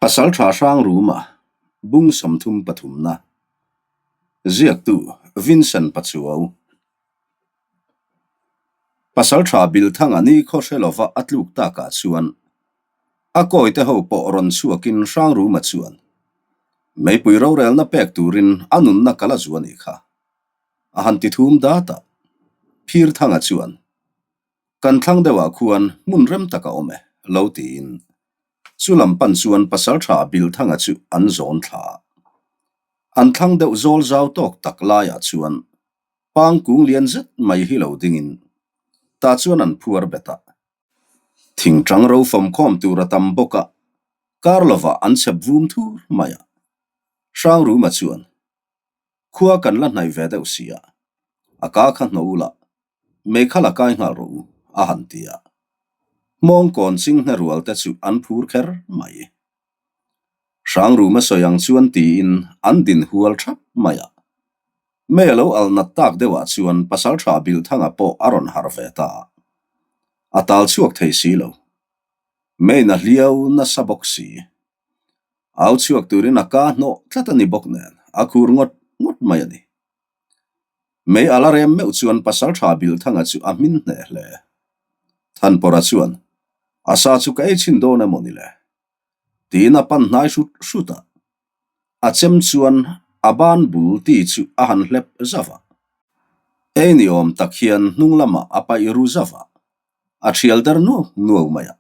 Pasaltha Hrangruma bung 33 na ziaktu Vincent Pachuau Pasaltha Bilthanga ni khaw hre lova a tluk takah chuan a kawite ho pawh rawn chhuakin Hrangruma chuan meipui rorelna pek turin a nunna kal a zu a nih kha a han ti thum dat a. Phirthanga chuan Kan thlang deuhah khuan hmun rem tak a awm e, lo tiin chu lam pan chuan pasaltha Bilthanga chu an zawn thla a. An thlang deuh zawl zau tawk tak laiah chuan pang kung lian zet mai hi lo dingin tah chuan an phuar bet a. Thingtang ro fawmkhawm tur a tam bawk a, kar lovah an chhep vum thur mai a. Hrangruma chuan Khua kan la hnaih ve deuh si a, a ka kha hnawh ula, Meikhal a kai nghal rawh u, a han ti a. Hmawngkawn chinghne rual te chu an phur kher mai. Hrangruma sawi ang chuan tiin an din hual thap mai a. Mei a lo alh nat tak deuhah chuan Pasaltha Bilthanga pawh a rawn harh ve ta a. A tal chhuak thei si lo. Meiin a hliau nasa bawk si. Au chhuak turin a ka hnawh tlat a ni bawk nen a khur ngawt ngawt mai a ni. Mei a la rem meuh chuan Pasaltha Bilthanga chu a hmin hneh hle. Thanpawrha chuan, A sa chu ka ei chhin dawn emaw ni le? Tiin a pan hnai hrut hrut a. A chem chuan a ban bul ti chu a han hlep zauh a. Ei ni awm tak hian hnung lamah a paih ru zauh a, a thial der nuau nuau mai a.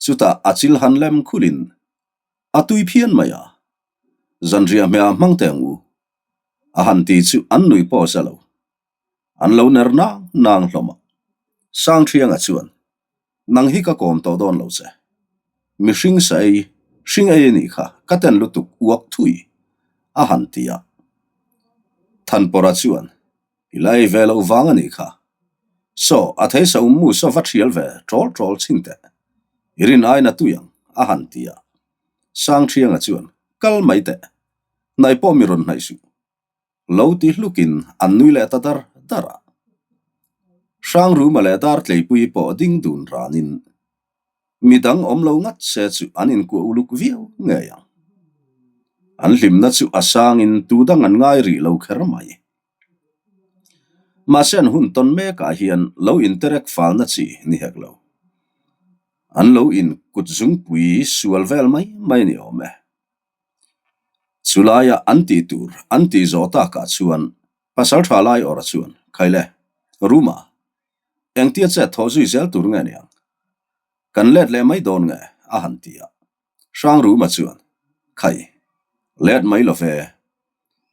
Chutah a chil han lem khulhin a tui phian mai a. Zanriah hmehah hmang teh ang u. A han ti chu an nui pawh a sa lo. An lo ner nang nang hlawm a. Sangthianga chuan, Nang hi ka kawm tawh dawn lo che. Mihring sa ei, hring ei a nih kha, ka ten lutuk uak thui, a han ti a. Thanpawrha chuan, I la ei ve loh vang a nih kha. Saw, a thei sa um mu saw va thial ve ṭawl ṭawl chhin teh. I rin aiin a tui ang, a han ti a. Sangthianga chuan, Kal mai teh. Hnaih pawh mi rawn hnaih suh. Lo ti hlukin an nui leh ta dar dar a. Hrangruma leh Dartleipui pawh ding dun ranin midang awm lo ngat se chu an inkuah uluk viau ngei ang. An hlimna chu a sangin tu dang an ngai rih lo kher mai. Mahse an hun tawn mekah hian lo interek falna chi ni hek lo. An lo inkut zungpui sual vel mai mai ni awm e. Chulaia an tih tur an tih zawh takah chuan pasal tha lai awrh chuan, Khaile, Ruma, engtia chet thawh zui zel tur nge niang? Kan let leh mai dawn nge? a han ti a. Hrang Ruma chuan, Khai, let mai lo ve.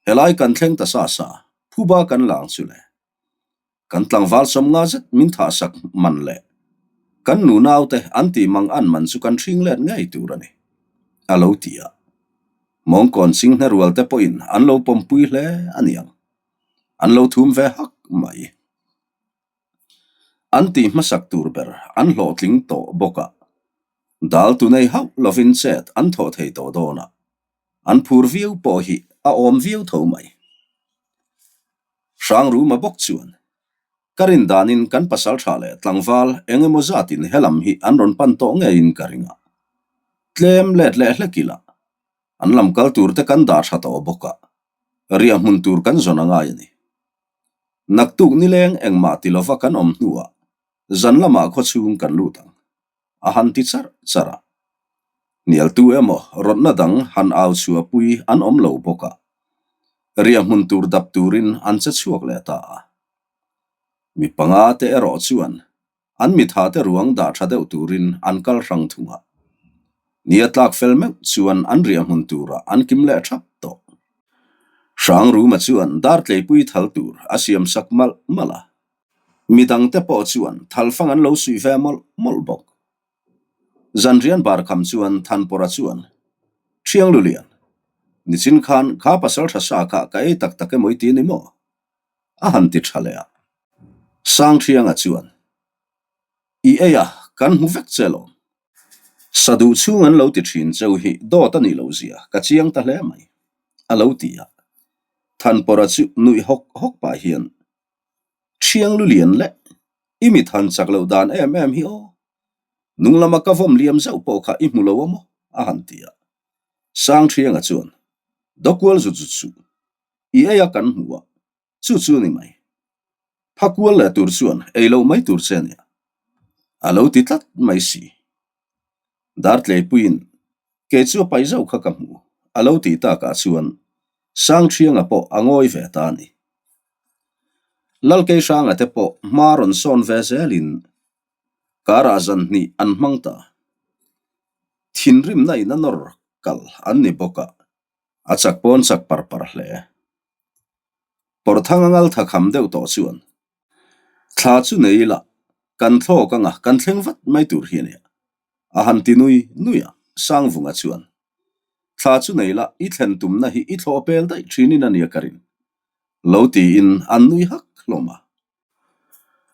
Helai kan thleng ta sa sa, phuba kan lang chu le. Kan tlangval 50 zet min thahsak man leh kan nu naute an tih mang an man chu kan hring let ngei tur a ni, a lo ti a. Mawngkawn chinghne rual te pawhin an lo pawmpui hle a niang. An lo thum ve hak mai. An tih hmasak tur ber an hlawhtling tawh bawk a, dal tu nei hauh lovin chet an thawh thei tawh dawn a, an phur viau pawh hi a awm viau tho mai. Hrangruma bawk chuan, Ka rin danin kan pasal tha leh tlangval eng emaw zatin helam hi an rawn pan tawh ngeiin ka ring a. Tlem let leh hlek ila, an lam kal tur te kan dah tha tawh bawk a, riah hmun tur kan zawn a ngai a ni. Naktuk nileng engmah ti lova kan awm hnuah zan lamah khawchhung kan lut ang. A han ti charh charh a. Hnialtu emaw rawtna dang han au chhuahpui an awm lo bawk a, riah hmun tur dap turin an che chhuak leh ta a. Mi panga te erawh chuan an mitha te ruang dah tha deuh turin an kal hrang thung a. Nia tlak fel meuh chuan an riah hmun turah an kim leh thap tawh. Hrangruma chuan dartleipui thal tur a siam sak malh malh a. Midangte pawh chuan thalfang an lo suih ve mawlh mawlh bawk. Zanrian bar kham chuan Thanpawrha chuan, Thiang Lulian, nichin khan kha pasal tha sa kha ka ei tak tak emaw i ti ni maw? A han ti tha leh a. Sangthianga chuan, I ei a, kan hmu vek che lawm. Sa duh chhung an lo ti thin cheu hi dawt a nih loh zia ka chiang ta hle mai, a lo ti a. Thanpawrha chu nuih hawk hawk pah hian, Thiang Lulian leh i mit han chak loh dan em em hi aw. Nung lama ka vawm liam zauh pawh kha i hmu lo a maw? a han ti a. Sangṭhianga chuan, Dawkual zut zut suh. I ei a kan hmu a, chu chu ni mai. Pha kual leh tur chuan ei loh mai tur che nia. A lo ti tlat mai si. Dartleipuiin, Kei chu a pai zauh kha ka hmu, a lo tih takah chuan Sangṭhianga pawh a ngawi ve ta a ni. Lalkeihranga te pawh hma rawn sawn ve zelin karah zan hnih an hmang ta. Thinrimna in a nawr kal an ni bawk a, a chak pawn chak par par hle. Pawrthang a ngal tha kham deuh tawh chuan thla chu nei ila kan thlawk anga kan thleng vat mai tur hi a nia. A han ti nui nui a, Sangvunga chuan thla chu nei la i thlen tumna hi i thlawh pel daih thinin a nia ka rin lo tiin an nui hak hlawm a.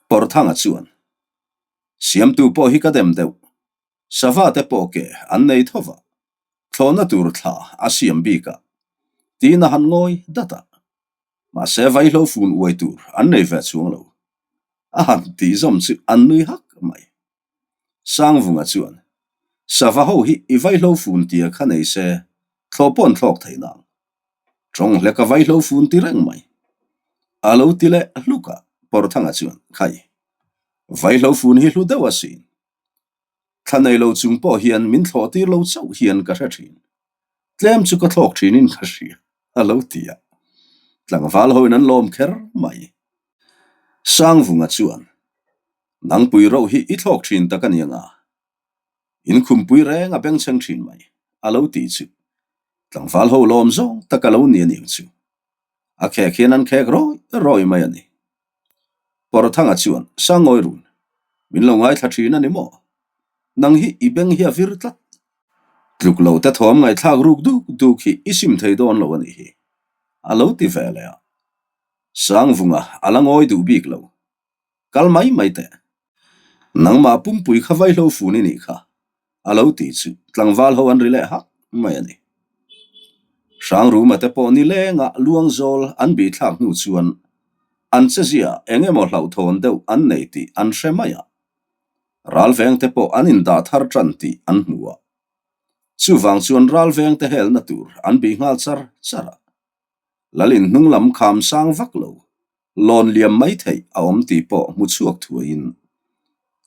Pawrthanga chuan Siamtu pawh hi ka dem deuh Sava te pawh ke an nei tho va, thlawhna tur thla a siam bik a, tiin a han ngawi dat a. Mahse vaihlo fun uai tur an nei ve chuang lo. A han tih zawm chu an nui hak mai. Sangvunga chuan, Sava ho hi i vaihlo fun tia kha nei se, thlawh pawh an thlawk thei nang. Tawng hlek a vaihlo fun ti reng mai. A lo ti leh hluk a, Pawrthanga chuan, Khai, vaihlo fun hi hlu deuh asin. Thla nei lo chung pawh hian min thlawh tir lo chauh hian ka hre thin. Tlem chu ka thlawk thinin ka hria, a lo ti a. Tlangval hoin an lawm kher mai. Sangvunga chuan, Nangpui roh hi i thlawk thin tak a ni anga, in khumpui reng a bengchheng thin mai, a lo ti chu. Tlangval ho lawm zawng tak a lo ni a niang chu. A khek hian an khek rawi rawi mai a ni. Pawrthanga chuan, Sangawi run, min lo ngaithla thin a ni maw? Nang hi i beng hi a vir tlat. Tluk lo te thawm ngaihthlak ruk duk duk hi i sim thei dawn lo a nih hi, a lo ti ve leh a. Sangvunga a la ngawi duh bik lo. Kal mai mai teh. Nangmah pumpui kha vaihlo fun i nih kha, a lo ti chu tlangval ho an ri leh hak mai a ni. Hrangruma te pawh ni lenga luang zawl an bih thlak hnu chuan an chezia eng emaw hlauhthawn deuh an nei tih an hre mai a. Ralveng te pawh an indah thar tan tih an hmu a. Chuvang chuan ralveng te helna tur an bih nghal char char a. Lalin hnung lam kham sang vak lo Lawn liam mai theih a awm tih pawh hmu chhuak thuaiin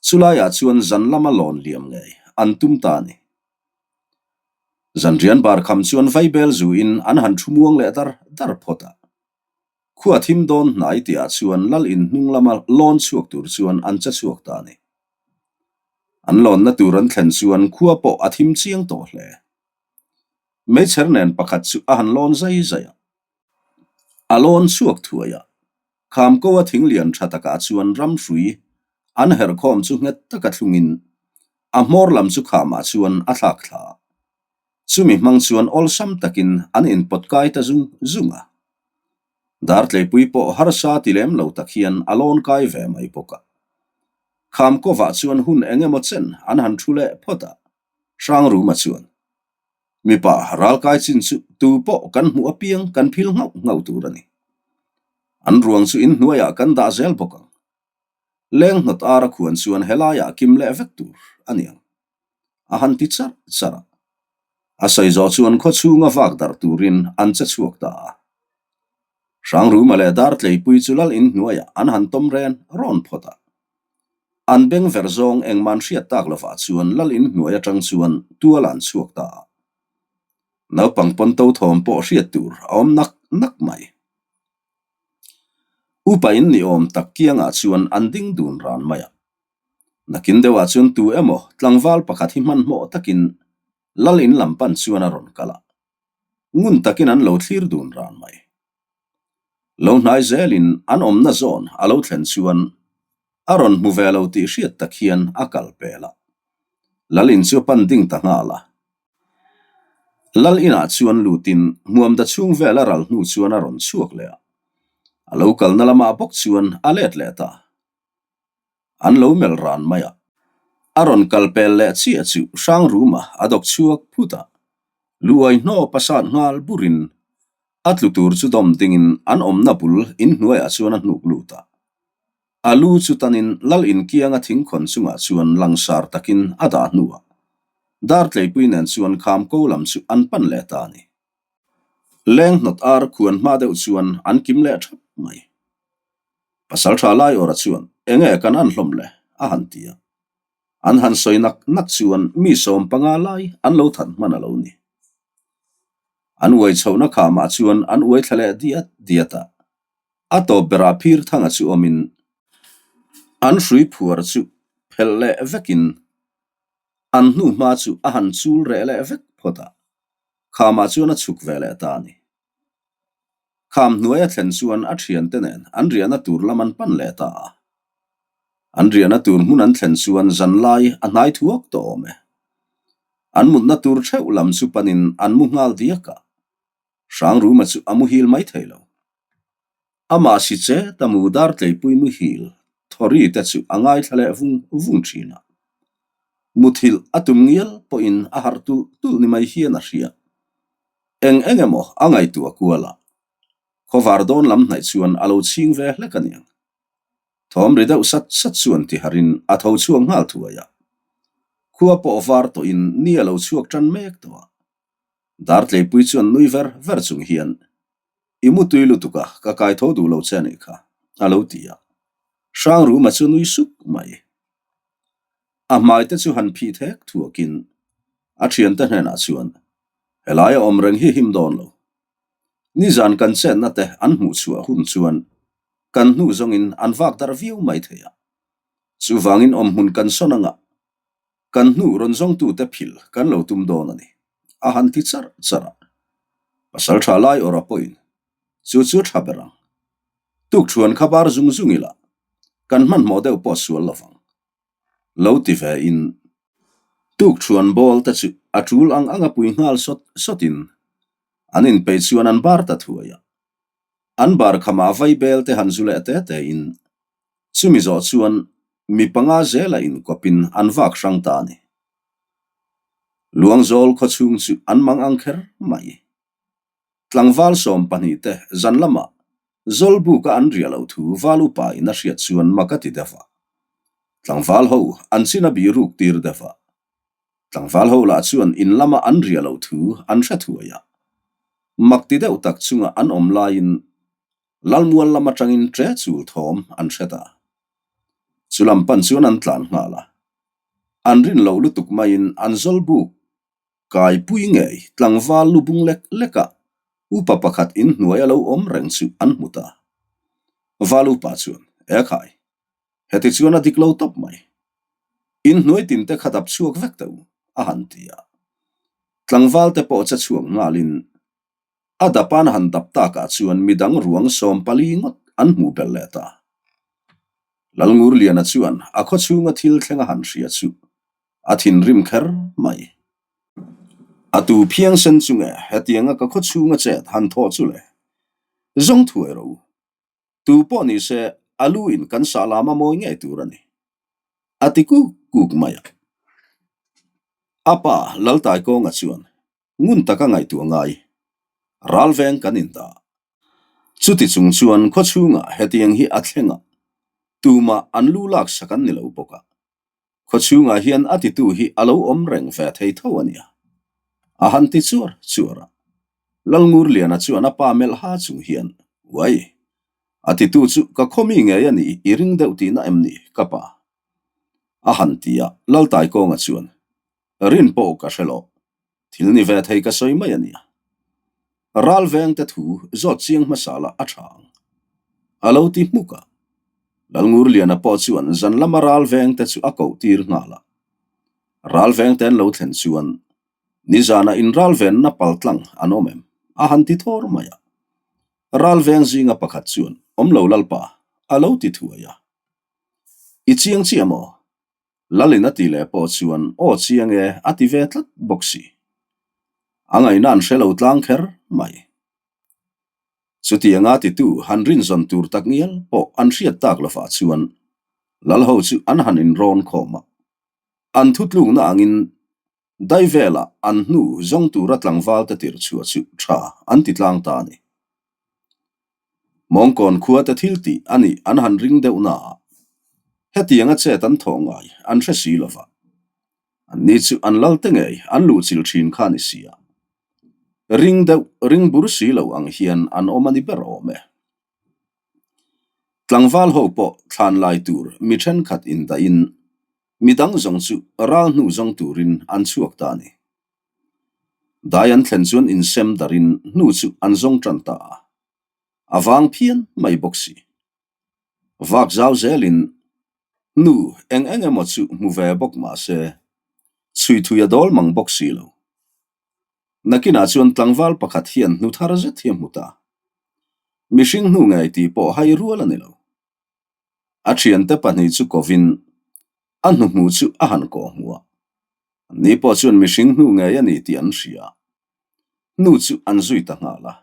chulaiah chuan zan lama lawn liam ngei an tum ta a ni. Zanrian bar kham chuan vaibel zuin an han thu muang leh dar dar phawt a. Khua thim dawn hnai tihah chuan lal in hnung lama lawn chhuak tur chuan an che chhuak ta a ni. An lawnna tur an thlen chuan khua pawh a thim chiang tawh hle. Meichher nen pakhat chu a han lawn zai zai a. A lawn chhuak thuai a, Khamko a thing lian tha takah chuan ramhrui an herhkhawm chu nghet taka thlungin a hmawr lam chu khamah chuan a thlak thla a. Chumi hmang chuan awlsam takin an inpawt kai ta zung zung a. Dartleipui pawh harsa ti lem lo tak hian a lawn kai ve mai bawk a. Khamkovah chuan hun eng emaw chen an han thu leh phawt a, Hrangruma chuan Mipa ralkai chin chu tu pawh kan hmuh apiang kan phil nghauh nghauh tur a ni. An ruang chu inhnuaiah kan dah zel bawk ang. Leng hnawt ara khuan chuan helaiah kim leh vek tur a ni ang. A han ti charh charh a. A sawi zawh chuan khaw chhunga vak darh turin an che chhuak ta a. Hrangruma leh Dartleipui chu lal inhnuaiah an han tawm ren rawn phawt a. An beng ver zawng engmah an hriat tak lovah chuan lal in hnuai atang chuan tual an chhuak ta a. Naupang pawn to thawm pawh hriat tur a awm nak nak mai. Upa in ni awm tak kiangah chuan an ding dun ran mai a. Nakin deuhah chuan tu emaw tlangval pakhat hi hmanhmawh takin lal in lam pan chuan a rawn kal a. Ngun takin an lo thlir dun ran mai. Lo hnai zelin an awmna zawn a lo thlen chuan a rawn hmu ve lo tih hriat tak hian a kal pel a. Lal in chu a pan ding ta nghal a. Lal inah chuan lutin hmuamda chhung vel a ral hnu chuan a rawn chhuak leh a. A lo kalna lamah bawk chuan a let leh ta. An lo melh ran mai a. A rawn kal pel leh chiah chu Hrangruma a dawk chhuak phut a. Luai hnawp a sat nghal burin A tlu tur chu dawm dingin an awmna bul inhnuaiah chuan a hnuk lut a. A lu chu tanin lal inkianga thingkhawn chungah chuan langsar takin a dah hnuah. Dartleipui nen chuan kham ko lam chu an pan leh ta a ni. Leng hnawt ar khuan hma deuh chuan an kim leh thap mai. Pasaltha Laiawra chuan, Enge kan an hlawm le? a han ti a. An han sawi nak nak chuan mi 15 lai an lo that hman a lo ni. An uai chhohna khamah chuan an uai thla leh diat diat a. A tawp berah phir thanga chu awmin an hrui phuar chu phelh leh vekin an hnu hma chu a han chul reh leh vek phawt a, khamah chuan a chhuk ve leh ta a ni. Kham hnuai a thlen chuan a thiante nen an riahna tur lam an pan leh ta a. An riahna tur hmun an thlen chuan zanlai a hnai thuak tawh awm e. An mutna tur theuh lam chu panin an mu nghal diak a, Hrangruma chu a muhil mai thei lo. Amah si che ta mu dar tleipui muhil thawri te chu a ngaithla leh vung vung thin a. Muthilh a tum ngial pawhin a harh tulh tulh ni mai hian a hria. Eng eng emaw a ngaihtuah kual a, khawvar dawn lam hnaih chuan a lo chhing ve hlek a niang. Thawm ri deuh sat sat chuan tiharin a tho chhuak nghal thuai a. Khua pawh var tawhin ni a lo chhuak tan mek tawh a. Dartleipui chuan nui ver ver chung hian, I mutui lutuk a, ka kai tho duh lo che a nih kha, a lo ti a. Hrangruma chu nui suk mai. A hmai te chu han phih thek thuakin a thiante hnenah chuan, Helai a awm reng hi him dawn lo. Nizan kan chenna te an hmuh chhuah hun chuan kan hnu zawngin an vak darh viau mai thei a. Chuvangin awmhmun kan sawn anga kan hnu rawn zawngtute phil kan lo tum dawn a ni, a han ti charh charh a. Pasal tha lai awrh a pawhin chu chu tha ber ang. Tukṭhuan kha bar zung zung ila kan hmanhmawh deuh pawh sual lovang. Lo ti ve in tukṭhuan ball te chu a ṭul ang anga pui nghal sawt sawt in an inpeih chuan an bar ta thuai a. An bar khamah vai bel te han zu leh te te in chumi zawh chuan mi panga zela inkawp in an vak hrang ta a ni. Luangzawl khawchhung chu an mang ang kher mai. Tlangval 12 te zan lamah Zawlbuka an riah loh thu val upa in a hriat chuan mak a ti deuh a. Tlangval ho an chin a bih ruk tir deuh a. Tlangval ho lah chuan in lama an riah loh thu an hre thuai a. Mak ti deuh tak chunga an awm laiin Lalmual lam atangin ṭe chul thawm an hre ta. Chu lam pan chuan an tlan nghal a. An rin loh lutuk maiin an Zawlbuk Kaipui ngei tlangval lu bung lek lek a, upa pakhat in hnuai a lo awm reng chu an hmu ta. Val upa chuan, E khai, heti chuan a dik lo tawp mai. In hnuai tin te kha dap chhuak vek teh u, a han ti a. Tlangval te pawh che chhuak nghalin a dapan han dap takah chuan midang ruang 14 ngawt an hmuh belh leh ta. Lalngurliana chuan a khawchhunga thil thleng a han hria chu A thinrim kher mai. A tu phiang sen chu nge hetianga ka khaw chhunga chet han thawh chu le? Zawng thuai rawh u. Tu pawh ni se a lu in kan sah lam a mawi ngei tur a ni. A ti kuk kuk mai a. A pa Laltaikawnga chuan ngun taka ngaihtuah ngai ralveng kan indah. Chuti chung chuan khaw chhungah hetiang hi a thleng a, tumah an lu laksak an ni lo bawk a. Khaw chhungah hian a titu hi a lo awm reng ve thei tho a nia. A han ti chuar chuar a. Lalngurliana chuan a pa melh ha chung hian, Uai, a titu chu ka khaw mi ngei a ni i ring deuh tihna em ni, ka pa? A han ti a, Laltaikawnga chuan, Rin pawh ka hre lo. Thil ni ve thei ka sawi mai a nia. Ral veng te thu zawt chiang hmasa lah a tha ang. A lo ti hmuk a. Lalngurliana pawh chuan zan lama ral veng te chu a koh tir nghal a. Ral veng te an lo thlen chuan nizanah in ral venna pal tlang an awm em? A han ti thawr mai a. Ral veng zinga pakhat chuan awm lo Lalpa a lo ti thuai a. I chiang chiah maw? Lalin a ti leh pawh chuan aw chiang e a ti ve tlat bawk si. A ngaihna an hre lo tlang kher mai. Chutianga titu han rinzawn tur tak ngial pawh an hriat tak lovah chuan Lalho chu an han inrawn khawm a. An thutlukna angin dai velah an hnu zawng tura tlangval te tirh chhuah chu tha an ti tlang ta a ni. Mawngkawn khua te thil tih a nih an han ring deuh naah hetianga chet an thawh ngai an hre si lova. Anni chu an lalte ngei an luhchilh thin kha a ni si a. Ring deuh, ring bur si lo ang hian an awm a ni ber awm e. Tlangval ho pawh thlan lai tur mi thenkhat indahin midang zawng chu ral hnu zawng turin an chhuak ta a ni. Dai an thlen chuan insem darin hnu chu an zawng tan ta a, a vang phian mai bawk si. Vak zau zelin hnu eng eng emaw chu hmu ve bawk mah se, chhui thui a dawl mang bawk si lo. Nakinah chuan tlangval pakhat hian hnu thar zet hi a hmu ta. Mihring hnu ngei tih pawh hai rual a ni lo. A thiante pahnih chu kovin a hnuhmuh chu a han kawh hmu a. Ni pawh chuan mihring hnu ngei a ni tih an hria. Hnu chu an zui ta nghal a.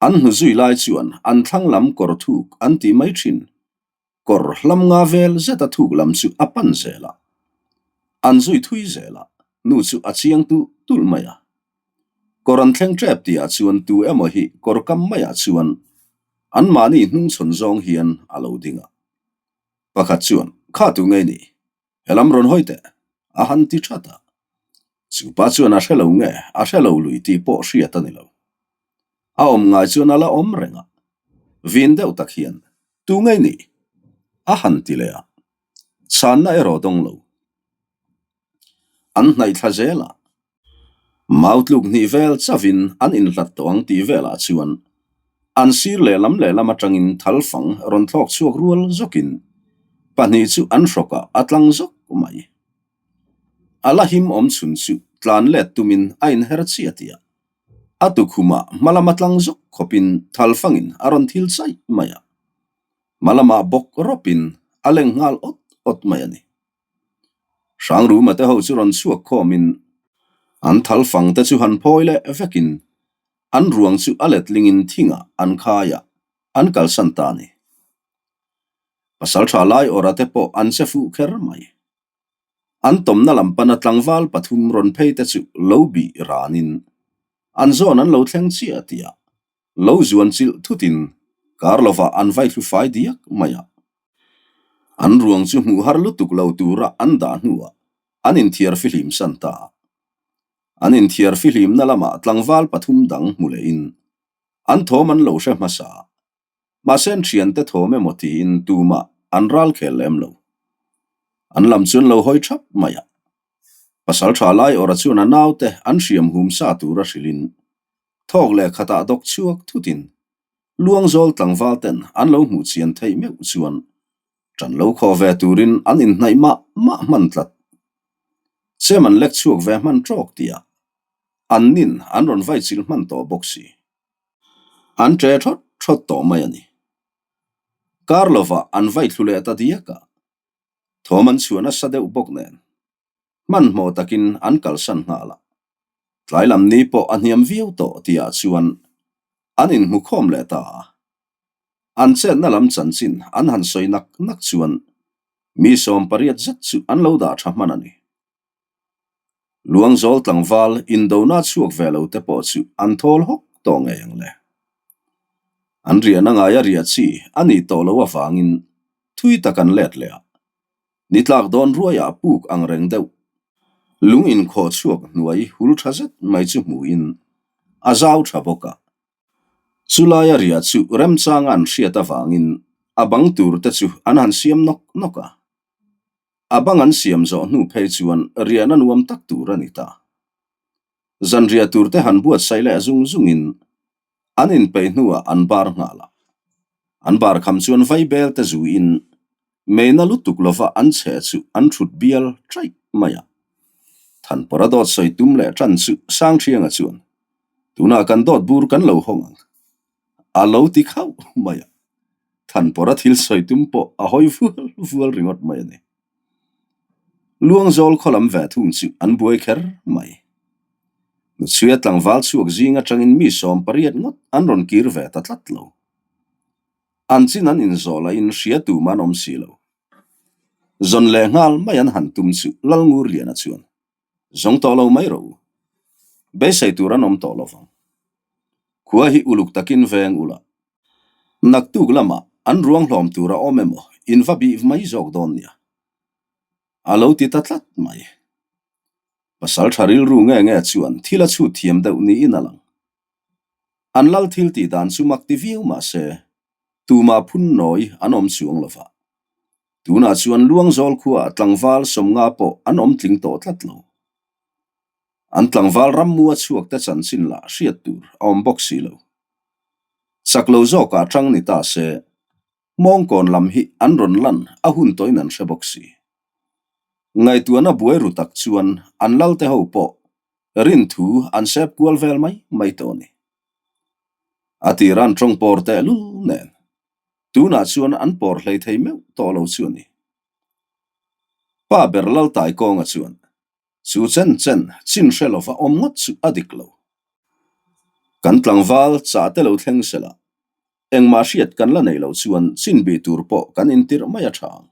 An hnu zui lai chuan an thlang lam kawr thuk an tih mai thin. Kawr hlam nga vel zeta thuk lam chu a pan zel a. An zui thui zel a, nu chu a chiang tulh tulh mai a. Kawr an thleng tep tihah chuan tu emaw hi kawr kam maiah chuan anmahni hnungchhawn zawng hian a lo ding a. Pakhat chuan, Kha tu ngei ni? Helam rawn hawi teh, a han ti that a. Chu pa chuan a hre lo nge, a hre lo lui tih pawh hriat a ni lo. A awm ngai chuan a la awm reng a. Vin deuh tak hian, Tu ngei ni? A han ti leh a. Chhanna erawh dawng lo. An hnaih thla zel a. Mau tluk hnih vel chavin an inhlat tawh ang tih velah chuan an sir lehlam lehlam atangin thal fang rawn thlawk chhuak rual zawkin pahnih chu an hrawkah a tlang zawk mai. A la him awm chhun chu tlan let tumin a inher chiah tih a, a tukhumah hmalama tlang zawk khawpin thal fangin a rawn thil chaih mai a, hmalamah bawk rawpin a leng nghal awt awt mai a ni. Hrangruma te ho chu rawn chhuak khawmin an thal fang te chu han phawi leh vekin an ruang chu a letlingin thingah an khai a, an kalsan ta a ni. Pasaltha lai awrha te pawh an che fuh kher mai. An tawmna lam pana tlangval pathum rawn phei te chu lo bih ranin an zawn an lo thleng chiah tih a, lo zuan chilh thutin kar lovah an vai thlu fai diak mai a. An ruang chu hmuh har lutuk lo tura an dah hnuah an inthiar fihlim san ta a. An inthiar fihlimna lamah tlangval pathum dang hmu lehin an thawm an lo hre hmasa a. Mahse an thiante thawm emaw tiin tumah an ral khel lem lo. An lam chu an lo hawi thap mai a. Pasal tha lai awrha chuan a naute an hriam hum sa tura hrilhin thawk leh khatah dawk chhuak thutin Luangzawl tlangval ten an lo hmuh chian theih meuh chuan ṭan lo khaw ve turin an inhnaih mah mah hman tlat. Chem an lek chhuak ve hman ṭawk tihah an nin an rawn vai chilh hman tawh bawk si. An ṭe ṭhawt ṭhawt tawh mai a ni. Kar lovah an vai thlu leh ta diak a, thawm an chhuah nasa deuh bawk nen. Hmanhmawh takin an kalsan nghal a, tlai lam ni pawh a hniam viau tawh tihah chuan an inhmu khawm leh ta a. An chetna lam chanchin an han sawi nak nak chuan mi 80 zet chu an lo dah tha hman a ni. Luangzawl tlangval indona chhuak ve lo te pawh chu an thawl hawk tawh ngei ang le. An riahna ngaia riah chi a nih tawh loh avangin thui tak an let leh a. Ni tlak dawn ruaiah puk ang reng deuh. Lung inkhawh chhuak hnuai hul tha zet mai chu hmuhin a zau tha bawk a. Chulaia riah chu remchanga an hriat avangin a bang tur te chu an han siam nawk nawk a. A bang an siam zawh hnu phei chuan riahna nuam tak tur a ni ta. Zanriah tur te han buatsaih leh zung zungin An inpeih hnuah an bar nghal a. An bar kham chuan vaibel te zuiin meina lutuk lova an chhe chu an thut bial chaih mai a. Thanpawra dawt sawi tum leh tan chu Sangthianga chuan, Tunah kan dawt bur kan lo hawng ang. A lo ti khauh mai a. Thanpawra thil sawi tum pawh a hawi vual vual ringawt mai a ni. Luangzawl khaw lam ve thung chu an buai kher mai. Nuchhuia tlangval chhuak zing atangin mi 80 ngawt an rawn kir ve ta tlat lo. An chin an inzawh lahin hria tum an awm si lo. Zawn leh nghal mai an han tum chu Lalngurliana chuan, Zawng tawh lo mai rawh u. Beisei tur an awm tawh lo vang. Khua hi uluk takin veng ula. Naktuk lamah an ruang hlawm tur a awm emaw in va bih mai zawk dawn nia. A lo ti ta tlat mai. Pasal tha rilru nge nge chuan thil a chhut thiam deuh niin a lang. An lal thil tih dan chu mak ti viau mah se, tumah phun nawi an awm chuang lo va. Tunah chuan Luangzawl khuaah tlangval sawmnga pawh an awm tling tawh tlat lo. An tlangval rammua chhuak te chanchin lah hriat tur a awm bawk si lo. Chak lo zawkah tang ni ta se, Mawngkawn lam hi an rawn lan a hun tawhin an hre bawk si. Ngaihtuahna buai ru tak chuan an lalte ho pawh rinthu an sep kual vel mai mai tawh a ni. A tira an tawng pawr tehlul nen tunah chuan an pawr hlei thei meuh tawh lo chu a ni. Pa ber Laltai kawnga chuan Chu chen chen chin hre lova awm ngawt chu a dik lo. Kan tlangval chah te lo thleng se la, engmah hriat kan la nei lo chuan chin bih tur pawh kan intirh mai a tha ang.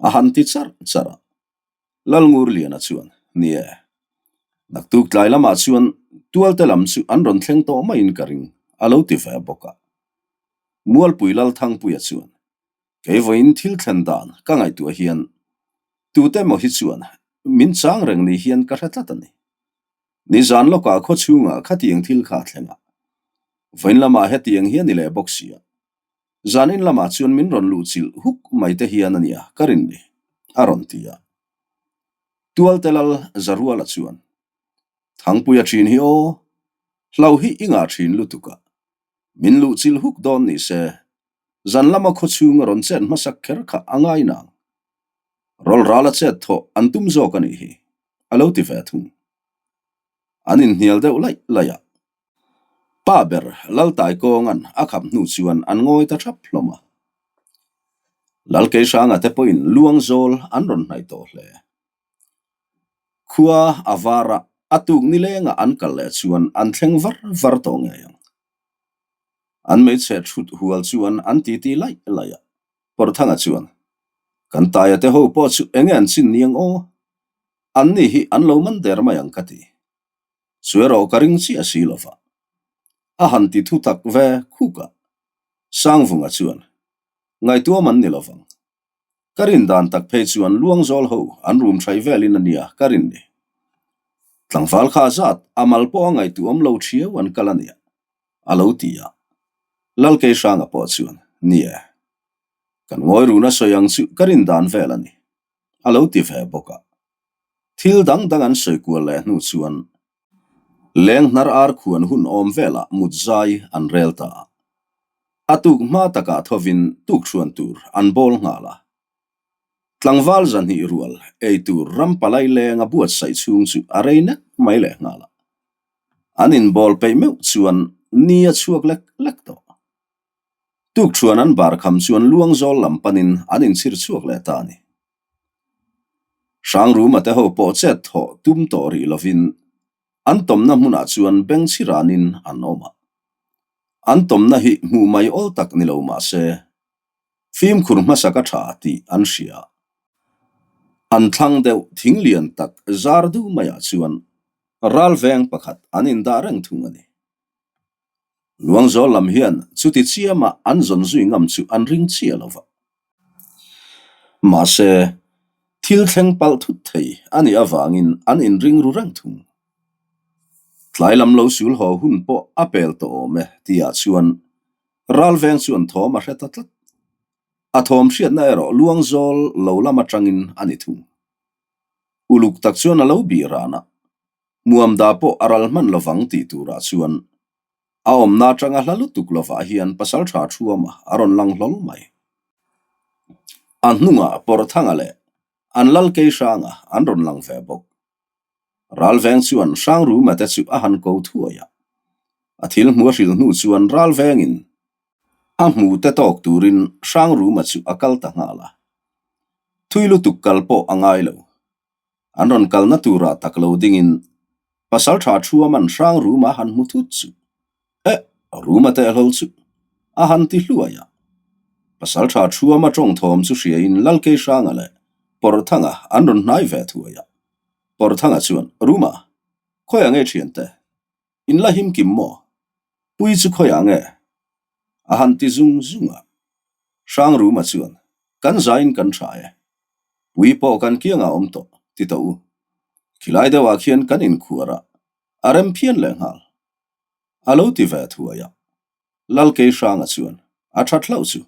A han ti charh charh a. Lalngurliana chuan, Ni e, naktuk tlai lamah chuan tualte lam chu an rawn thleng tawh maiin ka ring, a lo ti ve bawk a. Mualpui Lalthangpuia chuan, Kei vawiin thil thlen dan ka ngaihtuah hian tute emaw hi chuan min chang reng ni hian ka hre tlat a ni. Nizan lawkah khaw chhungah khatiang thil kha a thleng a, vawiin lamah hetiang hi a ni leh bawk si a, zanin lamah chuan min rawn luh chilh huk mai te hian a nia ka rin ni, a rawn ti a. Tualte lal Zaruala chuan, Thangpuia thin hi aw, hlau hi i ngah thin lutuk a, min luh chilh huk dawn ni se, Zan lama khaw chhung a rawn chet hmasak kher kha a ngai nang. Rawl ral a chet thawh an tum zawk a nih hi, a lo ti ve thung. An inhnial deuh laih laih a. Pa ber Laltai kawnga'n a khap hnu chuan an ngawi ta thap hlawm a. Lalkeihranga te pawhin luang zawl an rawn hnaih tawh hle. Khua a var a, a tuk nilengah an kal leh chuan an thleng var var tawh ngei ang. An hmeichhe thut hual chuan an titi laih laih a, Pawrthanga chuan, Kan taia te ho pawh chu enge an chin niang aw? An ni hi an lo man der mai ang ka ti. Chu erawh ka ring chiah si lo va. A han ti thu tak ve khuk a. Sangvunga chuan, Ngaihtuam an ni lo vang. Ka rin dan tak phei chuan Luangzawl ho an rum thaih velin a nia ka rin ni. Tlangval kha zat a mal pawh a ngaihtuahawm lo thiau an kal a nia, a lo ti a. Lalkeihranga pawh chuan, Ni e, kan ngawi runa sawi ang chu ka rin dan vel a ni, a lo ti ve bawk a. Thil dang dang an sawi kual leh hnu chuan Leng hnar ar khuan hun awm velah mut zai an rel ta a. A tuk hma takah thovin tukhruan tur an bawl nghal a. Tlangval zahnih rual ei tur ram palai lenga buatsaih chhung chu a rei nek mai leh nghal a. An inbawl peih meuh chuan ni a chhuak lek lek tawh. Tukhruan an bar kham chuan luangzawl lam panin an inchhir chhuak leh ta a ni. Hrangruma te ho pawh chet thawh tum tawh rih lovin an tawmna hmunah chuan beng chhi ranin an awm a. An tawmna hi hmuh mai awl tak ni lo mah se, fimkhur hmasa ka tha tih an hria. An thlang deuh thing lian tak zar du maiah chuan ralveng pakhat an indah reng thung a ni. Luangzawl lam hian chuti chiama an zawn zui ngam chu an ring chiah lo va. Mahse, thil thleng palh thut thei a nih avangin an inring ru reng thung. Tlai lam lo sul haw hun pawh a pel tawh awm e tihah chuan ralveng chuan thawm a hre ta tlat. A thawm hriatna erawh Luangzawl lo lam atangin a ni thung. Uluk tak chuan a lo bih ran a. Muamda pawh a ral hman lovang tih turah chuan a awmna atanga hla lutuk lovah hian pasaltha Thuama a rawn lang hlawl mai. A hnungah Pawrthanga leh an lal Keihranga an rawn lang ve bawk. Ralveng chuan Hrangruma te chu a han ko thuai a. A thil hmu a hrilh hnu chuan Ralvengin a hmu te tawk turin Hrangruma chu a kal ta nghal a. Thui lutuk kal pawh a ngai lo. An rawn kalna turah tak lo dingin Pasaltha Thuaman hrang Ruma han hmu thut chu, Eh, Ruma teh hlawl chu, a han ti hluai a. Pasaltha Thuama tawng thawm chu hriain Lalkeihranga leh Pawrthanga an rawn hnai ve thuai a. Pawrthanga chuan, Ruma, khawiah nge thiante? In la him kim maw? Pui chu khawiah nge? A han ti zung zung a. Hrangruma chuan, Kan zain kan tha e. Pui pawh kan kiangah awm tawh, ti tawh u. Khilai deuhah khian kan inkhuar a, a rem phian leh nghal. A lo ti ve thuai a. Lal Keihranga chuan, A that hlauh chu.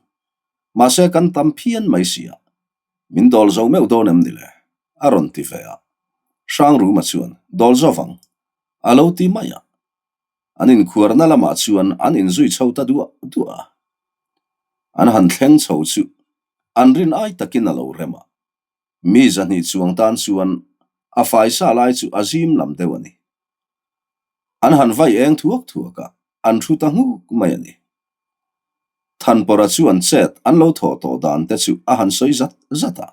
Mahse kan tam phian mai si a. Min dawl zo meuh dawn em ni le? A rawn ti ve a. Hrangruma chuan, Dawl zo vang. A lo ti mai a. An inkhuarna lamah chuan an inzui chho ta duah duah a. An han thleng chho chu an rin ai takin a lo rem a. Mi zahnih chuang tan chuan a faisa lai chu a zim lam deuh a ni. An han vai eng thuak thuak a, an thu ta nghuk mai a ni. Thanpawrha chuan chet an lo thawh tawh dan te chu a han sawi zat zat a.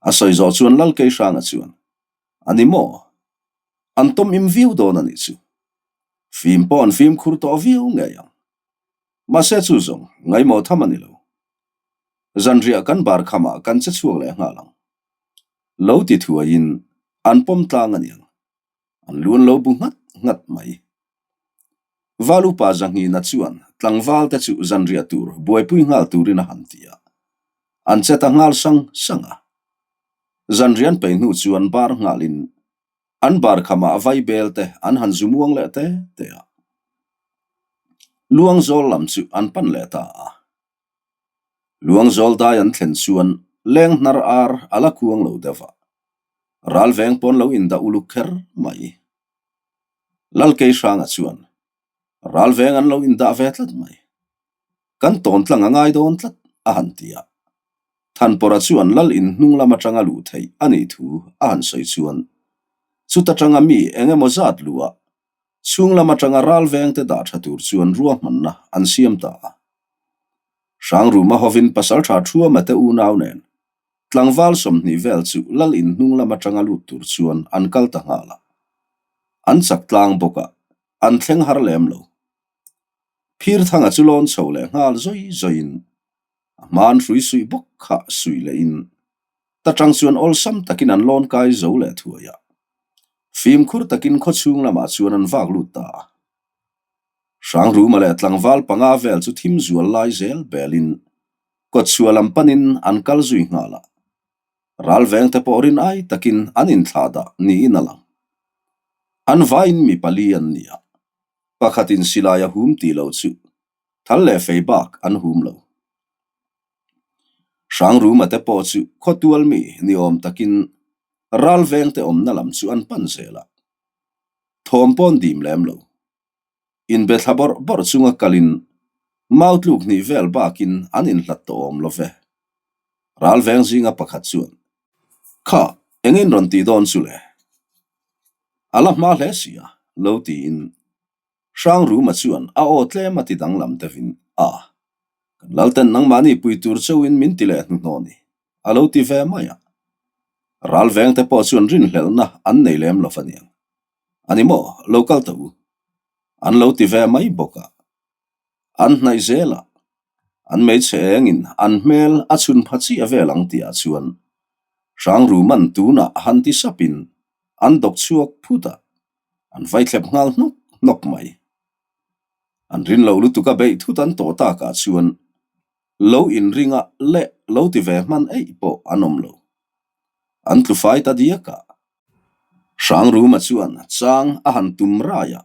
A sawi zawh chuan Lalkeihranga chuan, A ni maw? An tawm im viau dawn a nih chu. Fim pawh an fimkhur tawh viau ngei ang. Mahse chu zawng ngaimawh tham a ni lo. Zanriah kan bar khamah kan che chhuak leh nghal ang. Lo ti thuaiin an pawm tlang a niang. An lu an lo bu nghat nghat mai. Val upa Zahnghina chuan tlangval te chu zanriah tur buaipui nghal turin a han ti a. An che ta nghal sang sang a. Zanrian peih hnu chuan bar nghalin an bar khamah vaibel te an han zu muang leh te te a. Luangzawl lam chu an pan leh ta a. Luangzawl dai an thlen chuan leng hnar ar a la kuang lo deuh a. Ral veng pawn lo indah uluk kher mai. Lalkeihranga chuan ral veng an lo indah ve tlat mai. Kan tawn tlang a ngai dawn tlat, a han ti a. Thanpawrha chuan lal in hnung lam atanga luh theih a nih thu a han sawi chuan chuta tanga mi eng emaw zat luhah chhung lam atanga ral vengte dah tha tur chuan ruahmanna an siam ta a. Hrangruma hovin pasaltha Thuama te unau nen tlangval 20 vel chu lal in hnung lam atanga lut tur chuan an kal ta nghal a. An chak tlang bawk a, an thleng har lem lo. Phirthanga chu lawn chho leh nghal zawi zawiin a hmaan hrui suih bawk kha suih lehin ta tang chuan awlsam takin an lawn kai zo leh thuai a. Fimkhur takin khawchhung lamah chuan an vak lut ta a. Hrangruma leh tlangval panga vel chu thim zual lai zel belin kawtchhuah lam panin an kal zui nghal a. Ral vengte pawh rin ai takin an inthlah dah niin a lang. An vaiin mi pali an ni a. Pakhatin silai a hum tih loh chu thal leh fei bak an hum lo. Hrangruma te pawh chu khawtual mi ni awm takin ral vengte awmna lam chu an pan zel a. Thawm pawn dim lem lo. Inbe thla bawrh bawrh chunga kalin mau tluk hnih vel bakin an inhlat tawh awm lo ve. Ral veng zinga pakhat chuan, Kha, engin rawn tih dawn chu le? A la hma hle si a, lo tiin Hrangruma chuan a aw tlem a ti danglam deuhin, A, kan Lalten nangmahni pui tur chauhin min ti leh hnuhnawh ni, a lo ti ve mai a. Ral vengte pawh chuan rinhlelhna an nei lem lo va niang. A ni maw, lo kal ta u. An lo ti ve mai bawk a. An hnaih zel a, an hmeichhe engin an hmel a chhun pha chiah vel ang tihah chuan Hrangruman tunah han ti sapin an dawk chhuak phut a, an vai thlep nghal hnawk hnawk mai. An rin lo lutuk a beih thut an tawh takah chuan lo inringa leh lo ti ve hman eih pawh an awm lo. An tlu fai ta diak a. Hrangruma chuan chang a han tum rai a.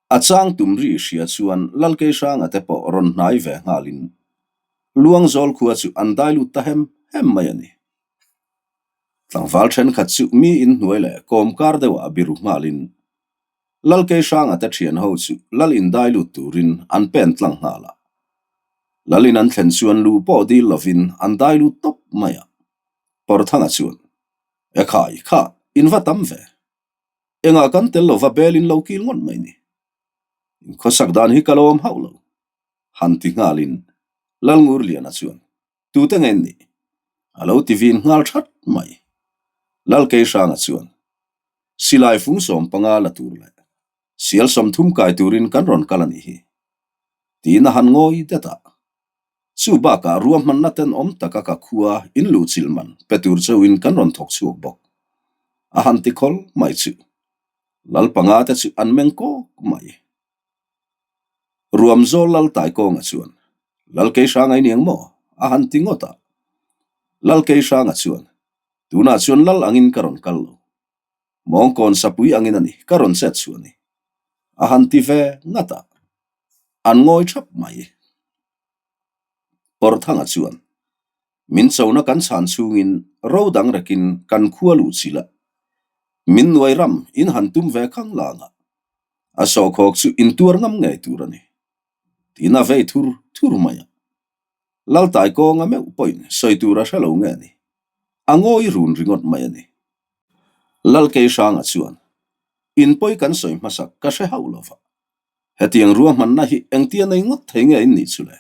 A chang tum ri hria chuan Lalkeihranga te pawh rawn hnai ve nghalin Luangzawl khua chu an dai lut ta hem hem mai a ni. Tlangval thenkhat chu mi inhnuai leh kawmkar deuhah biru nghalin Lalkeihranga te thian ho chu Lal indai lut turin an pen tlang nghal a. Lal in an thlen chuan luh pawh dil lovin an dai lut tawp mai a. Pawrthanga chuan, Ekhai, kha, in va tam ve. Engah kan tel lova bel in lo kil ngawt mai ni. In khawsak dan hi ka lo awm hauh lo. Han ti nghalin Lalngurliana chuan, Tute nge in nih? A lo ti vin nghal that mai. Lalkeihranga chuan, Silai fung 15 la tur leh sial 30 kai turin kan rawn kal a nih hi. Tiin a han ngawi det a. Chu bakah ruahmanna tenawm taka ka khua in luhchilh man pe tur chauhin kan rawn thawk chhuak bawk. A han ti khawl mai chu. Lal panga te chu an meng kawk mai. Ruam zawl Lal Taikawnga chuan, Lal Keihranga i niang maw? a han ti ngawt a. Lal Keihranga chuan. Tunah chuan lal angin ka rawn kal lo. Mawngkawn sapui angin a ni, ka rawn chet chhuah a ni. A han ti ve ngat a, an ngawi thap mai. Pawrthanga chuan, Min chona kan chhan chhungin ro dang rekin kan khua luh chilh a, min nuai ram in han tum ve khang lang a, a sawhkhawk chu in tuar ngam ngei tur a ni. Tiin a vei thur thur mai a. Laltai kawnga meuh pawhin sawi tur a hre lo nge ni? A ngawi run ringawt mai a ni. Lalkei Hranga chuan, In pawi kan sawi hmasak ka hre hauh lo va. Hetiang ruahmanna hi engtia nei ngawt thei nge in nih chu le?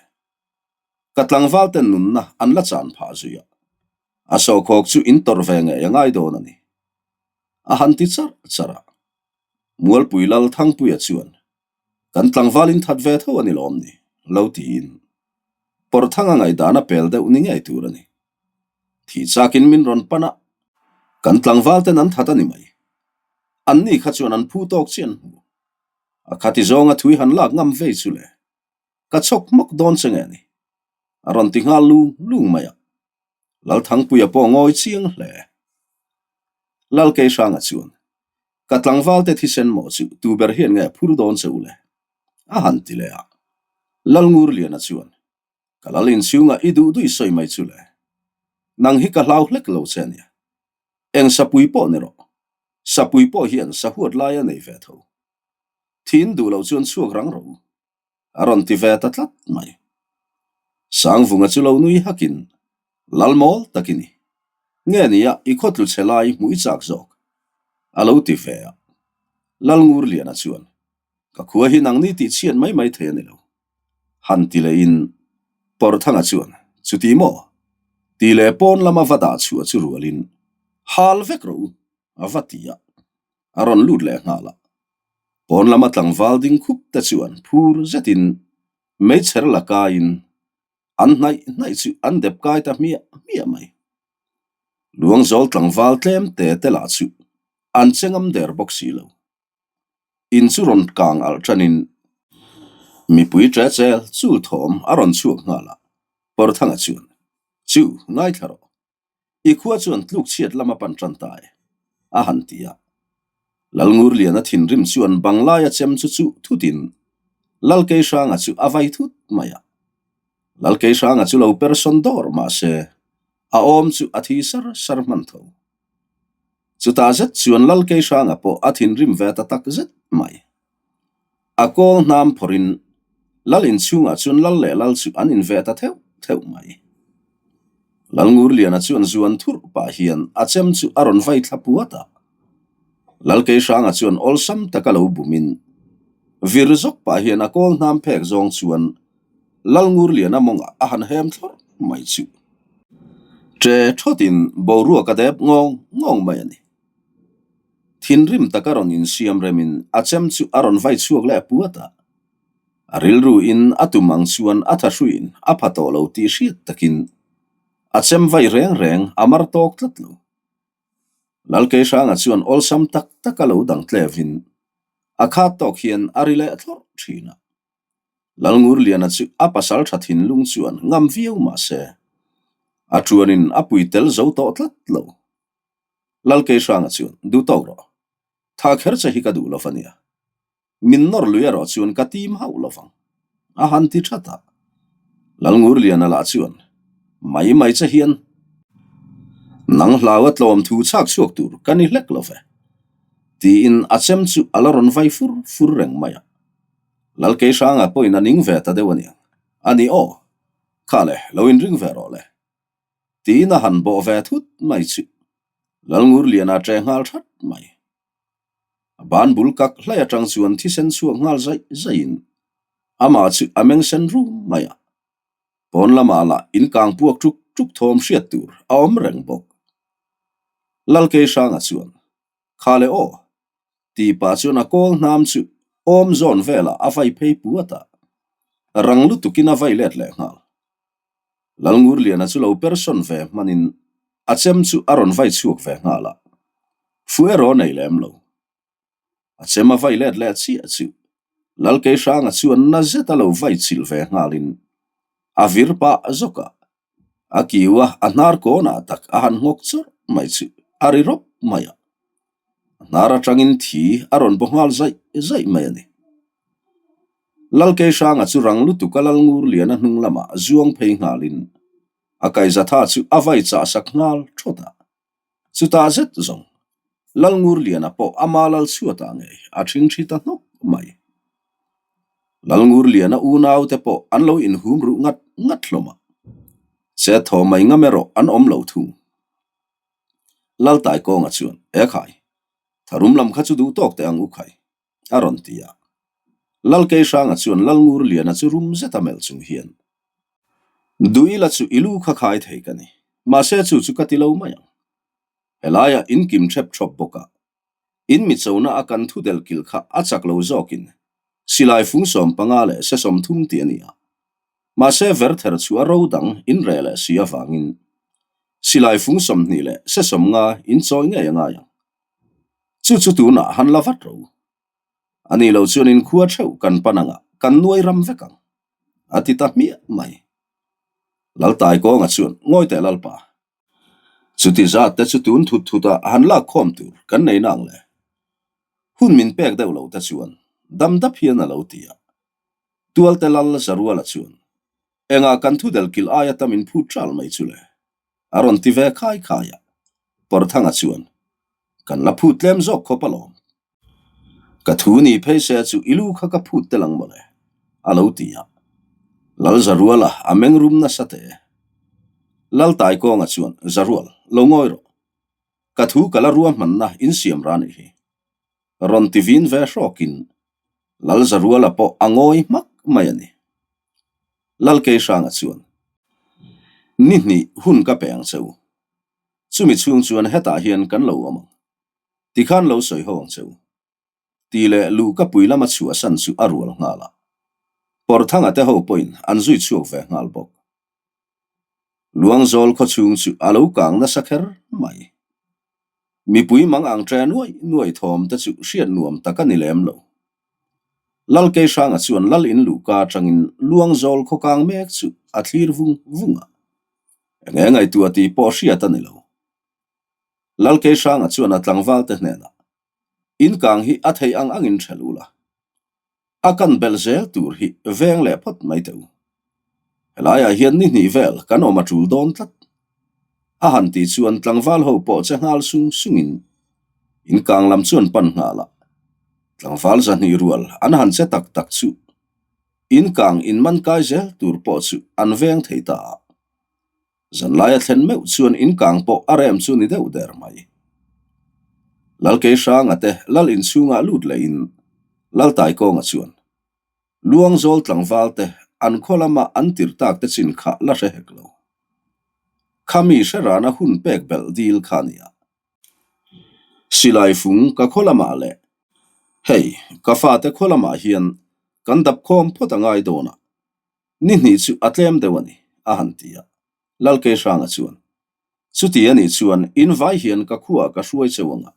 Ka tlangval ten nunna an la chan phah zui a, a sawhkhawk chu in tawrh ve ngei a ngai dawn a ni. A han ti charh charh a. Mualpui Lal Thangpuia chuan, Kan tlangval in that ve tho a ni lawm ni? Lo tiin. Pawrthanga ngaihdan a pel deuh ni ngei tur a ni. Thih chakin min rawn pan a, kan tlangval ten an that a ni mai. Anni kha chuan an phu tawk chiah an hmu. A khati zawnga thui han lak ngam vei chu le. Ka chhawk hmawk dawn che nge ni? A rawn ti nghal lung lung mai a. Lalthangpuia pawh ngawi chiang hle. Lalkeihranga chuan, Ka tlangvalte thisen maw chu tu ber hian nge phur dawn che u le? A han ti leh a. Lalngurliana chuan, Ka lal inchhungah i duh duih sawi mai chu le. Nang hi ka hlau hlek lo che ania. Eng sapui pawh ni rawh. Sapui pawh hian sahuat lai a nei ve tho. Thin duh lo chuan chhuak rang rawh u. A rawn ti ve ta tlat mai. Sangvunga chu lo nui hakin, Lal mawl tak i ni. Nge nia i khawtlu chhe lai hmuh i chak zawk? A lo ti ve a. Lalngurliana chuan, Ka khua hi nangni tih chhiat mai mai thei a ni lo. Han ti lehin Pawrthanga chuan, Chuti maw? Ti leh pawn lama va dah chhuah chu rualin, Hal vek rawh u, a va ti a. A rawn lut leh nghal a. Pawn lama tlangval ding khup te chuan phur zetin meichher la kaiin an hnaih hnaih chu an dep kai ta hmiah hmiah mai. Luangzawl tlangval tlem te te lah chu an che ngam der bawk si lo. In chu rawn kang alh tanin mipui ṭe chel chul thawm a rawn chhuak nghal a, Pawrthanga chuan, Chu, ngaithla rawh. I khua chuan tluk chhiat lama pan tan ta e, a han ti a. Lalngurliana thinrim chuan Banglaia chem chu chuh thutin Lalkeihranga chu a vai thut mai a. Lalkeihranga chu lo persawn dawr mah se, a awm chu a thi sar sar hman tho. Chutah zet chuan Lalkeihranga pawh a thinrim ve ta tak zet mai. A kawl hnam phawrhin Lal inchhungah chuan Lal leh Lal chu an inve ta theuh theuh mai. Lalngurliana chuan zuan thurh pah hian a chem chu a rawn vai thla puat a. Lalkeihranga chuan awlsam taka lo bumin vir zawk pah hian a kawl hnam phek zawng chuan Lalngurliana mawngah a han hem thlawrh mai chu. Ṭe thawtin boruak a dep ngawng ngawng mai a ni. Thinrim taka rawn insiam remin a chem chu a rawn vai chhuak leh puat a. A rilru in a tum ang chuan a tha hruiin a pha tawh lo tih hriat takin a chem vai reng reng a mar tawk tlat lo. Lalkeihranga chuan awlsam tak taka lo dang tlevin a khat tawk hian a ri leh thlawrh thin a. Lalngurliana chu a pasal tha thinlung chuan ngam viau mah se a tuanin a pui tel zo tawh tlat lo. Lalkeihranga chuan, Duh tawk rawh. Tha kher che hi ka duh lo va nia. Min nawr lui erawh chuan ka tim hauh lo vang. A han ti that a. Lalngurliana lah chuan, Mai mai che hian nang hlau a tlawm thu chhak chhuak tur ka ni hlek lo ve. Tiin a chem chu a la rawn vai fur fur reng mai a. Lalkeihranga pawhin a ning ve ta deuh a niang. A ni aw. Kha le, lo inring ve rawh le. Tiin a han bawh ve thut mai chu Lalngurliana ṭe nghal that mai. A ban bul kak hlai aṭang chuan thisen chhuak nghal zaih zaihin amah chu a meng sen rum mai a. Pawn lamah lah inkang puak ṭuk ṭuk thawm hriat tur a awm reng bawk. Lalkeihranga chuan, Kha le aw! Tih pah chuan a kawl hnam chu awm zawn velah a vai phei puat a, rang lutukin a vai let leh nghal. Lalngurliana chu lo persawn ve hmanin a chem chu a rawn vai chhuak ve nghal a, fu erawh a nei lem lo. A chem a vai let leh chiah chu Lalkeihranga chuan na zet a lo vai chilh ve nghalin a vir pah zawk a, a kiu a, a hnar kawnah tak a han nghawk chawrh. mai chu a ri rawp mai a, a hnar atangin thi a rawn baw nghal zaih zaih mai a ni. Lalkeihranga chu rang lutuk a Lalngurliana hnung lamah zuang phei nghalin a kaizatha chu a vai chah sak nghal thawt a. Chutah zet zawng, Lalngurliana pawh ama lal chhuatah ngei a ṭhingṭhi ta hnawk mai. Lalngurliana unaute pawh an lo inhum ruh ngat ngat hlawm a, chet thaw mai ngam erawh an awm lo thung. Laltaikawnga chuan, Ekhai, tharum lam kha chu duh tawk teh ang u khai, a rawn ti a. Lalkeihranga chuan Lalngurliana chu rum zet a melh chung hian, Duhila chu i lu kha khai thei ka ni, mahse chu chu ka ti lo mai ang. Helaiah in kim ṭhep ṭhawp bawk a, in mi chona a kan thu del kil kha a chak lo zawkin silai fung 15 leh se 30 tih a ni a. Mahse verther chu a ro dang in reh leh si avangin silai fung 20 leh se 50 in chawi ngei a ngai ang. Chu chu tunah han la vat ro. A nih loh chuan inkhua theuh kan pan anga kan nuai ram vek ang, a ti ta hmiah mai. Laltaikawnga chuan, Ngawi teh Lalpa, chuti zat te chu tun thut thut ah han lak khawm tur kan nei nang le. Hun min pek deuh lo te chuan dam dap hian a lo ti a. Tualte Lal Zaruala chuan, Engah kan thu del kilh aia tam in phut ṭal mai chu le? A rawn ti ve khai khai a. Pawrthanga chuan, Kan la phut tlem zawk khawp alawm. Ka thu ni phei se chu i lu kha ka phut tel ang mawle, a lo ti a. Lalzaruala a meng rum nasa teh e. Laltaikawnga chuan, Zarual, lo ngawi rawh. Ka thu ka la ruahmanna insiam ra nih hi. Rawn ti vin ve hrawkin Lalzaruala pawh a ngawi hmak mai a ni. Lalkeihranga chuan, Ni hnih hun ka pe ang che u. Chumi chhung chuan hetah hian kan lo awm ang. Tikhan lo sawi ho ang che u. Tih leh luh ka pui lama chhuahsan chu a rual nghal a. Pawrthanga te ho pawhin an zui chhuak ve nghal bawk. Luangzawl khaw chhung chu a lo kang nasa kher mai. Mipui mang ang ṭe nuai nuai thawm te chu hriat nuam tak a ni lem lo. Lalkeihranga chuan Lal in luhka aṭangin Luangzawl khaw kang mek chu a thlir vung vung a. Enge ngaihtuah tih pawh hriat a ni lo. Lalkeihranga chuan a tlangvalte hnenah, In kang hi a thei ang angin ṭhel ula, a kan belh zel tur hi veng leh phawt mai teh u. Helaiah hian ni hnih vel kan awm a ṭul dawn tlat. A han tih chuan tlangval ho pawh che nghal sung sungin in kang lam chuan pan nghal a, tlangval 200 rual an han che tak tak chu in kang in man kai zel tur pawh chu an veng thei ta a. Zanlaia thlen meuh chuan in kang pawh a rem chu ni deuh der mai. Lalkeihranga te Lal inchhungah lut lehin Laltaikawnga chuan Luangzawl tlangval te an khaw lama an tirh tak te chin kha la hre hek lo. Khami hre rana hun pek belh dil kha a nia. Silai fung ka khaw lamah leh hei ka fate khaw lamah hian kan dap khawm phawt a ngai dawn a, Ni hnih chu a tlem deuh a ni, a han ti a. Lalkeihranga chuan, Chuti a nih chuan in vai hian ka khuaah ka hruai cheu ang a.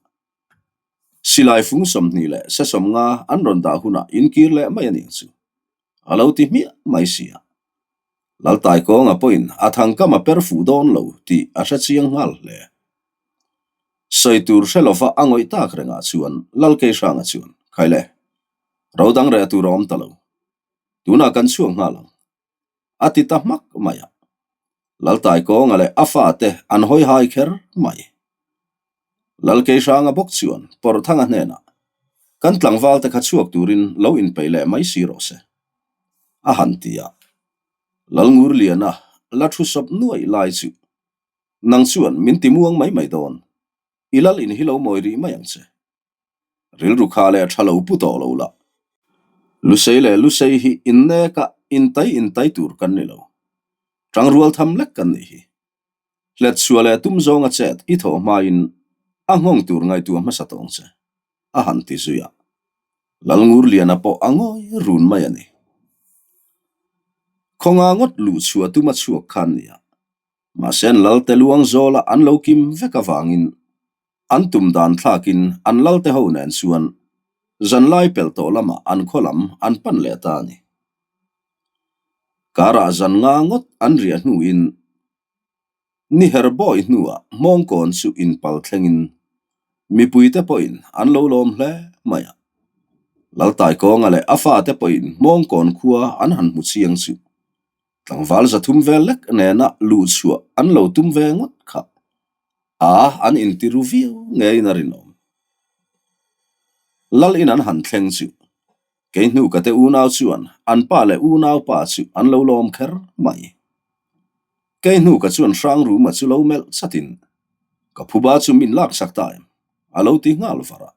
Silai fung 20 leh se 50 an rawn dah hunah in kir leh mai a nih chu, a lo ti hmiah mai si a. Laltaikawnga pawhin a thangkam a per fuh dawn lo tih a hre chiang nghal hle. Sawi tur hre lova a ngawih tak rengah chuan Lalkeihranga chuan, Khaile, ro dang reh tur a awm ta lo. Tunah kan chhuak nghal ang, a ti ta hmak mai a. Laltaikawnga leh a fate an hawi hai kher mai. Lalkeihranga bawk chuan Pawrhthanga hnenah, Kan tlangvalte kha chhuak turin lo inpeih leh mai si rawh se, a han ti a. Lalngurliana la thu sawp nuaih lai chu, Nang chuan min ti muang mai mai dawn, i lal in hi lo mawi rih mai ang che. Rilru kha leh tha lo pu tawh lo la. Lusei leh Lusei hi inneka intai intai tur kan ni lo. Tangrual tham lek kan nih hi. Hlet chhuah leh tum zawnga chet i thawh hmain a nghawng tur ngaihtuah hmasa tawng che, a han ti zui a. Lalngurliana pawh a ngawi run mai a ni. Khawnga ngawt luh chhuah tuma chhuak khan nia. Mahse an Lalte luang zawla an lo kim vek avangin An tum dan thlakin an lalte ho nen chuan zanlai pelh tawh lamah an khaw lam an pan leh ta a ni. Karah zan nga ngawt an riah hnuin. Ni her bawi hnuah Hmawngkawn chu inpal thlengin mipuite pawhin an lo lawm hle mai a. Laltaikawnga leh a fate pawhin Hmawngkawn khua an han hmu chiang chu tlangval 300 vel lek nena luhchhuah an lo tum ve ngawt kha a an intiru viau ngeiin a rinawm. Lal in an han thleng chu kei hnuka te unau chuan an pa leh unaupa chu an lo lawm kher mai. Kei hnuka chuan Hrangruma chu lo melh chatin, Ka phuba chu min laksak ta em? a lo ti nghal var a.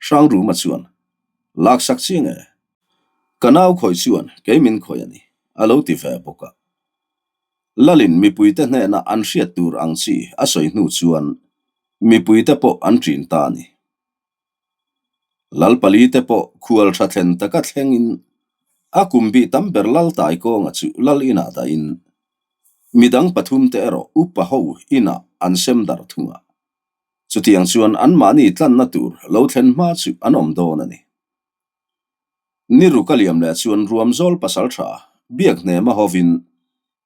Hrangruma chuan, Laksak chiang e. Ka nau khawih chuan kei min khawih a ni, a lo ti ve bawk a. Lalin mipuite hnena an hriat tur ang chi a sawi hnu chuan mipuite pawh an ṭin ta a ni. Lal palite pawh khual tha thlen taka thlengin a kum bih tam ber Lal Taikawnga chu Lal inah dahin midang pathumte erawh upa ho inah an sem darh thung a. Chutiang chuan anmahni tlanna tur lo thlen hma chu an awm dawn a ni. Ni ruk a liam leh chuan Ruamzawl pasal tha biak hnema hovin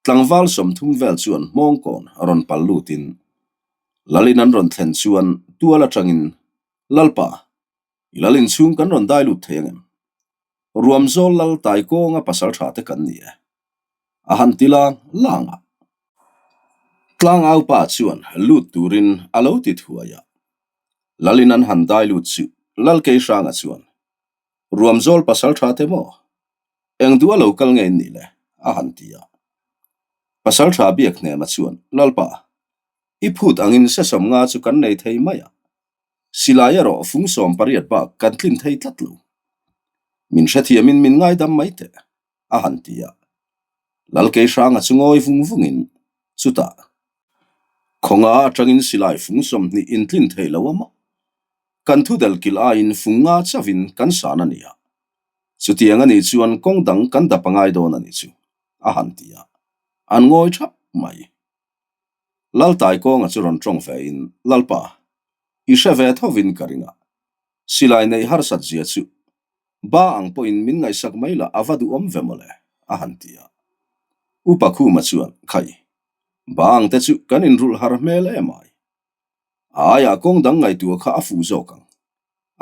tlangval 30 vel chuan Hmawngkawn rawn pal lutin Lalin an rawn thlen chuan tual atangin, Lalpa, i lal inchhung kan rawn dai lut thei angem? Ruamzawl lal Taikawnga pasal tha te kan ni e. A han ti lang lang a. Tlangaupa chuan lut turin a lo ti thuai a. Lalin an han dai lut chu Lalkeihranga chuan, Ruamzawl pasal tha te maw? Eng duh a lo kal nge in nih le? a han ti a. Pasal tha biak hnema chuan, Lalpa, i phut angin se 50 chu kan nei thei mai a. Silai erawh fung 18 bak kan tlin thei tlat lo. Min hrethiamin min ngaidam mai teh, a han ti a. Lalkeihranga chu ngawi vung vungin, Chutah, khawnga atangin silai fung 20 in tlin thei lo a maw? Kan thudel kilh aiin fung nga chauhin kan san a nia. Chutiang a nih chuan kawng dang kan dap a ngai dawn a nih chu, a han ti a. An ngawi thap mai. Laltai kawnga chu rawn tawng ve in, Lalpa, i hre ve thovin ka ring a. Silai neih harsat zia chu ba ang pawhin min ngaihsak mai lah a va duhawm ve mawle, a han ti a. Upa Khuma chuan, Khai, ba ang te chu kan inrulh har hmel em ai. A aiah kawng dang ngaihtuah kha a fuh zawk ang,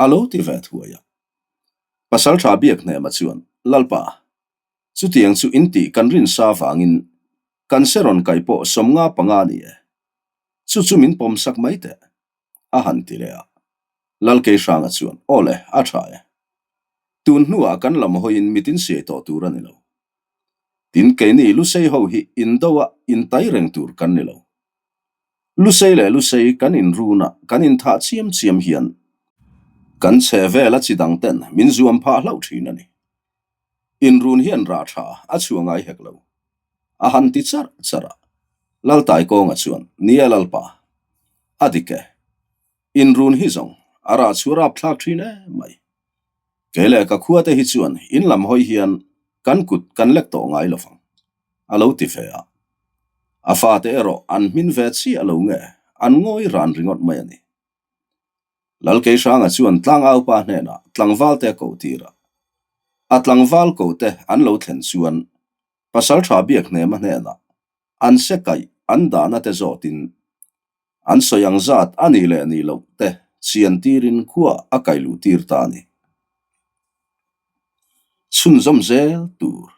a lo ti ve thuai a. Pasal tha biak hnema chuan, Lalpa, chutiang chu in tih kan rin sa vangin kan se rawn kai pawh 55 a ni e. Chu chu min pawm sak mai teh, a han ti leh a. Lalkeihranga chuan, Aw le, a tha e. Tun hnuah kan lam hawiin mit in siai tawh tur a ni lo. Tin, keini Lusei ho hi indo a intai reng tur kan ni lo. Lusei leh Lusei kan inruna kan inthah chiam chiam hian kan chhe vel a chi dang ten min zuam phah hlauh thin a ni. Inrun hian rah tha a chhuah ngai hek lo. A han ti charh charh a. Laltaikawnga chuan, Nia Lalpa, a dik e. Inrun hi zawng a rah chhuah rapthlak thin em mai. Kei leh ka khua te hi chuan in lam hawi hian kan kut kan lek tawh ngai lo vang, a lo ti ve a. A fate erawh an hmin ve chiah lo nge an ngawi ran ringawt mai a ni. Lalkeihranga chuan tlangaupa hnenah tlangval te a koh tir a. A tlangval ko te an lo thlen chuan pasal tha biak hnema hnenah an se kaih an dahna te zawtin an sawi ang zat a nih leh nih loh te chian tirin khua a kai luh tir ta a ni. Chhunzawm zel tur.